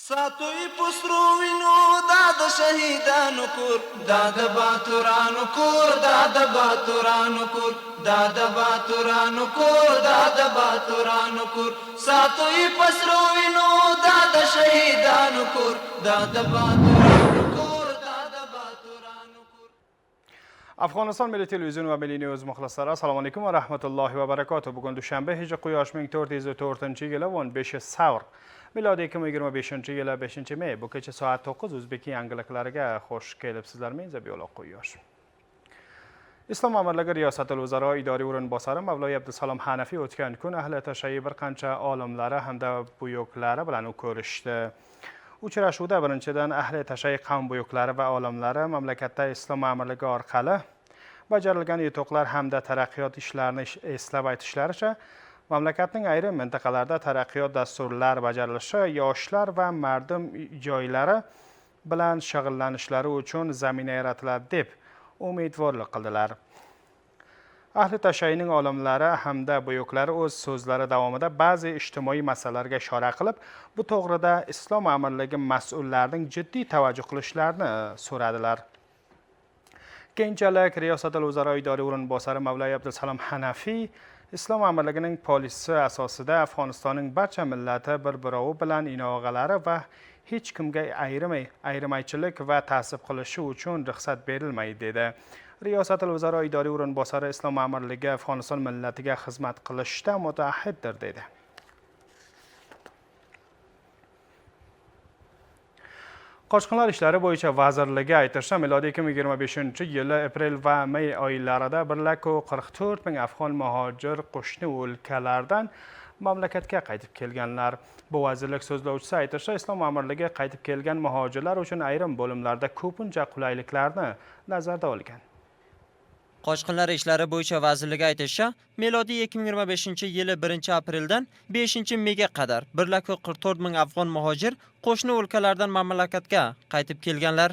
ساتوی پسرو وینو دا د شهیدانو کور، دا د باتورانو کور، دا د باتورانو کور، دا د باتورانو کور، دا د باتورانو کور. ساتوی پسرو وینو دا د شهیدانو کور، دا د باتورانو کور، دا د باتورانو کور. Afg'oniston Milliy televizioni va Milliy News muxlislari, assalomu alaykum va rahmatullohi va barakatuh. Bugun dushanba, hijri quyosh 1404-yili 15 savr, milodiy 2025-yili 5 may. Bu kecha soat 9 o'zbek yangiliklariga xush kelibsizlar. Men Zabiola Quyosh. Islom amirligi Riyosatul Vuzaro idoriy o'rinbosari Mavloy Abdusalom Hanafiy o'tgan kun ahli tashayyi bir qancha olimlari hamda buyuklari bilan ko'rishdi. Uchrashuvda birinchidan ahli tashayyi qavm buyuklari va olimlari mamlakatda Islom amirligi orqali bajarilgan yutuqlar hamda taraqqiyot ishlarini eslab aytishlaricha, mamlakatning ayrim mintaqalarida taraqqiyot dasturlar bajarilishi yoshlar va mardum joylari bilan shug'ullanishlari uchun zamina yaratiladi deb umidvorlik qildilar. Ahli tashayyining olimlari hamda buyuklari o'z so'zlari davomida ba'zi ijtimoiy masalalarga ishora qilib, bu to'g'rida Islom amirligi mas'ullarining jiddiy tavajjuh qilishlarini so'radilar. Keyinchalik Riyosatul Vuzaro idoriy o'rinbosari Mavloy Abdusalom Hanafiy Islom amirligining polisi asosida Afg'onistonning barcha millati bir birovi bilan inog'alari va hech kimga ayrimaychilik va ta'sib qilishi uchun ruxsat berilmaydi dedi. Riyosatul Vuzaro idoriy o'rinbosari Islom amirligi Afg'oniston millatiga xizmat qilishda mutaahhiddir dedi. Qochqinlar ishlari bo'yicha vazirligi aytishicha, milodiy 2025-yili aprel va may oylarida 1 lakh 44 ming afg'on muhojir qo'shni o'lkalardan mamlakatga qaytib kelganlar. Bu vazirlik so'zlovchisi aytishicha, Islom amirligi qaytib kelgan muhojirlar uchun ayrim bo'limlarda ko'pincha qulayliklarni nazarda olgan. Qochqinlar ishlari bo'yicha vazirligi aytishicha, milodiy 2025-yili 1 apreldan 5 mayga qadar 1 lakh 44 ming afg'on muhojir qo'shni o'lkalardan mamlakatga qaytib kelganlar.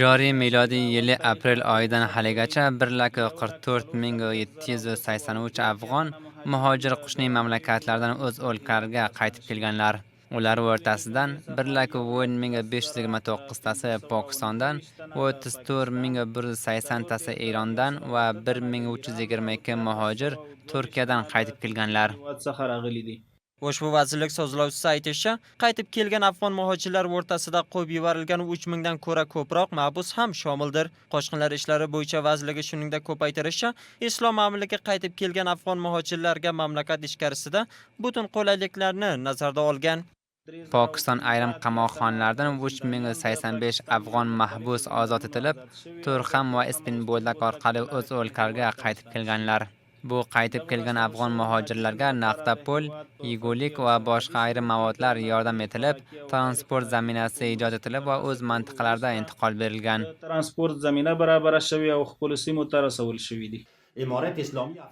Joriy milodiy yili aprel oyidan haligacha 1 lakh 44 ming 783 afg'on muhojir qo'shni mamlakatlardan o'z o'lkalariga qaytib kelganlar. Ular o'rtasidan 1 lakh 10 ming 529 tasi Pokistondan, 34 ming 180 tasi Erondan va 1322 muhojir Turkiyadan qaytib kelganlar. Ushbu vazirlik so'zlovchisi aytishicha, qaytib kelgan afg'on muhojirlar o'rtasida qo'yib yuborilgan 3 mingdan ko'ra ko'proq mahbus ham shomildir. Qochqinlar ishlari bo'yicha vazirligi shuningdek ko'paytirishicha, Islom amirligi qaytib kelgan afg'on muhojirlarga mamlakat ichkarisida butun qulayliklarni nazarda olgan. Pokiston ayrim qamoqxonalardan 3085 afg'on mahbus ozod etilib, Turxam va Ispinbo'ldak orqali o'z o'lkalariga qaytib kelganlar. Bu qaytib kelgan afg'on muhojirlarga naqd pul, yegulik va boshqa ayrim mavodlar yordam etilib, transport zaminasi ijod etilib va o'z mintaqalarida intiqol berilgan. ترانسپورت زمینه برابره شوې او خپلو سیمو ته رسول شوي دي.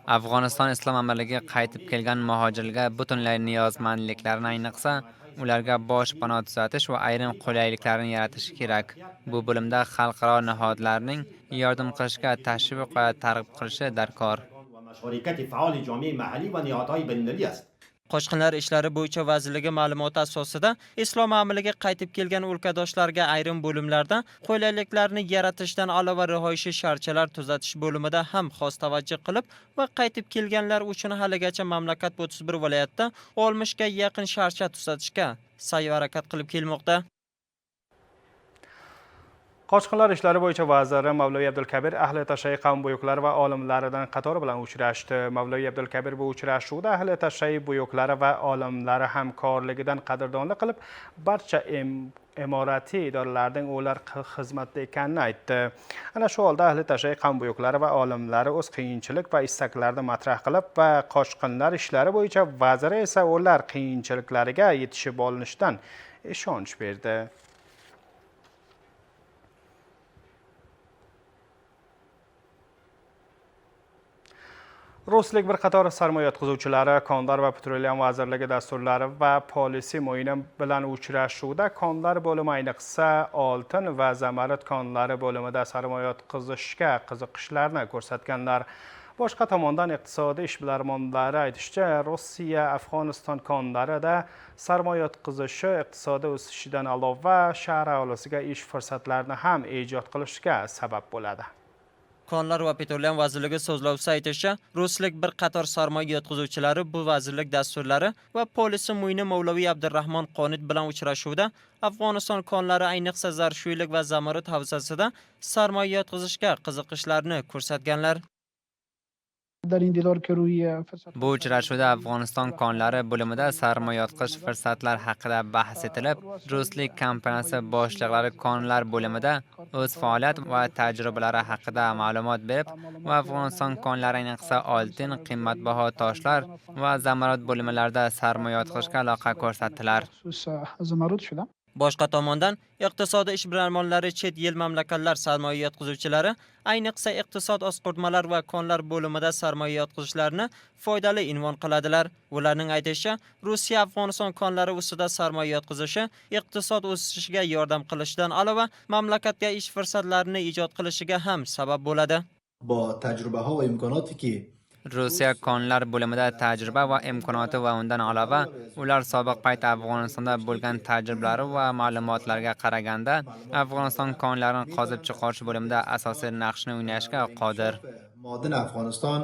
Afg'oniston Islom amirligi qaytib kelgan muhojirlarga butunlay niyozmandliklarini, ayniqsa ularga boshpana tuzatish va ayrim qulayliklarni yaratishi kerak. Bu bo'limda xalqaro nihodlarning yordam qilishga tashviq va targ'ib qilishi darkor. مشارکت فعال جامعه محلی و نهادهای بین‌المللی است. Qochqinlar ishlari bo'yicha vazirligi ma'lumoti asosida Islom amirligi qaytib kelgan o'lkadoshlarga ayrim bo'limlarda qulayliklarni yaratishdan ilova rihoyishi sharchalar tuzatish bo'limida ham xos tavajjuh qilib va qaytib kelganlar uchun haligacha mamlakat 31 viloyatda 60 ga yaqin sharcha tuzatishga sa'y harakat qilib kelmoqda. Qochqinlar ishlari bo'yicha vaziri Mavloviy Abdulkabir ahli tashayyi qavm buyuklari va olimlaridan qatori bilan uchrashdi. Mavloviy Abdulkabir bu uchrashuvda ahli tashayyi buyuklari va olimlari hamkorligidan qadrdonlik qilib, barcha imoratiy idoralarning ular xizmatda ekanini aytdi. Ana shu holda ahli tashayyi qavm buyuklari va olimlari o'z qiyinchilik va istaklarini matrah qilib va qochqinlar ishlari bo'yicha vaziri esa ular qiyinchiliklariga yetishib olinishidan ishonch berdi. Ruslik bir qator sarmoya yotqizuvchilari Konlar va Petroleum vazirligi dasturlari va polisi mo'yini bilan uchrashuvda konlar bo'limi, ayniqsa oltin va zamarrud konlari bo'limida sarmoya yotqizishga qiziqishlarini ko'rsatganlar. Boshqa tomondan iqtisodiy ishbilarmonlari aytishicha, Rossiya Afg'oniston konlarida sarmoya yotqizishi iqtisodiy o'sishidan ilova shahar aholisiga ish fursatlarini ham ijod qilishiga sabab bo'ladi. Konlar va petroleum vazirligi so'zlovchisi aytishicha, ruslik bir qator sarmoya yotqizuvchilari bu vazirlik dasturlari va polisi muini Mavlaviy Abdurrahmon Qonit bilan uchrashuvda Afg'oniston konlari, ayniqsa Zarshuйlik va Zamarud havzasida sarmoya yotqizishga qiziqishlarini ko'rsatganlar. Bu uchrashuvda Afg'oniston konlari bo'limida sarmoya yotqizish fursatlar haqida bahs etilib, ruslik kompaniyasi boshliqlari konlar bo'limida o'z faoliyat va tajribalari haqida ma'lumot berib va Afg'oniston konlari, ayniqsa oltin, qimmatbaho toshlar va zamarud bo'limlarida sarmoya yotqizishga aloqa ko'rsatdilar. Boshqa tomondan iqtisodiy ishbilarmonlari chet el mamlakatlar sarmoya yotqizuvchilari, ayniqsa iqtisod osqurtmalar va konlar bo'limida sarmoya yotqizishlarini foydali unvon qiladilar. Ularning aytishicha, Rossiya Afg'oniston konlari ustida sarmoya yotqizishi iqtisod o'sishiga yordam qilishidan ilova mamlakatga ish fursatlarini ijod qilishiga ham sabab bo'ladi. با تجربه ها و امکاناتی که Rossiya konlar bo'limida tajriba va imkoniyati va undan ilova ular sobiq payt Afg'onistonda bo'lgan tajribalari va ma'lumotlarga qaraganda Afg'oniston konlarini qazib chiqarish bo'limida asosiy naqshni o'ynashga qodir. معادن افغانستان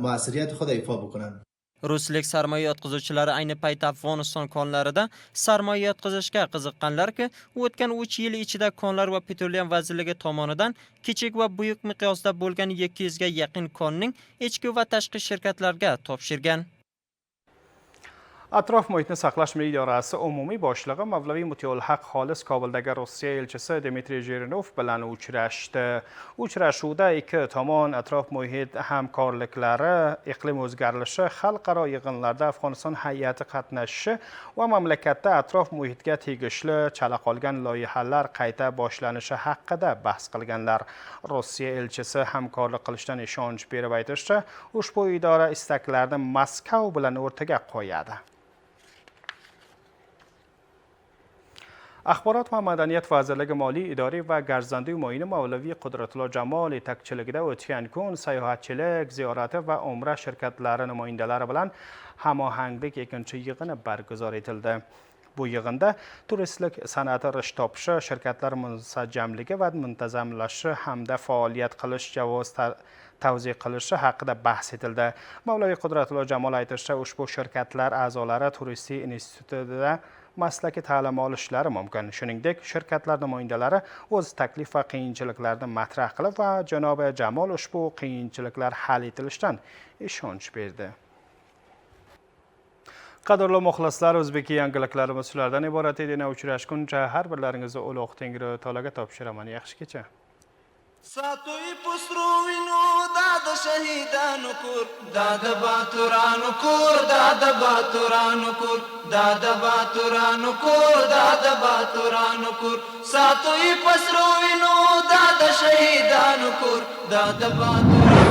موثریت خود ایفا بکنند. Ruslik sarmoya yotqizuvchilari ayni paytda Afg'oniston konlarida sarmoya yotqizishga qiziqqanlarki, o'tgan 3 yil ichida Konlar va petroleum vazirligi tomonidan kichik va buyuk miqyosda bo'lgan 200 ga yaqin konning ichki va tashqi shirkatlarga topshirgan. Atrof muhitni saqlash milliy idorasi umumiy boshlig'i Mavlaviy Mutiulhaq Xolis Kobuldagi Rossiya elchisi Dmitriy Jirinov bilan uchrashdi. Uchrashuvda ikki tomon atrof muhit hamkorliklari, iqlim o'zgarilishi, xalqaro yig'inlarda Afg'oniston hay'ati qatnashishi va mamlakatda atrof muhitga tegishli chala qolgan loyihalar qayta boshlanishi haqida bahs qilganlar. Rossiya elchisi hamkorlik qilishdan ishonch berib aytishicha, ushbu idora istaklarni Moskva bilan o'rtaga qo'yadi. Axborot va madaniyat vazirligi moliy idoriy va garzandiy muayini Mavlaviy Qudratullo Jamol yetakchiligida o'tgan kun sayohatchilik, ziyorati va umra shirkatlari namoyandalari bilan hamohanglik ikkinchi yig'ini barguzor etildi. Bu yig'inda turistlik san'ati rishd topishi, shirkatlar munsajamligi va muntazamlashishi hamda faoliyat qilish javoz tavzi qilishi haqida bahs etildi. Mavlaviy Qudratullo Jamol aytishicha, ushbu shirkatlar a'zolari turistik institutida maslakiy ta'lim olishlari mumkin. Shuningdek, shirkatlar namoyandalari o'z taklif va qiyinchiliklarni matrah qilib va janobi Jamol ushbu qiyinchiliklar hal etilishidan ishonch berdi. Qadrli muxlislar, o'zbek yangiliklarimiz shulardan iborat edi. Yana uchrashguncha har birlaringizni ulug' Tengri taologa topshiraman. Yaxshi kecha. ساتوی پسروینو دا د شهیدانو کور، دا د باتورانو کور، دا د باتورانو کور، دا د باتورانو کور، دا د باتورانو کور. ساتوی پسروینو دا د شهیدانو کور، دا د باتورانو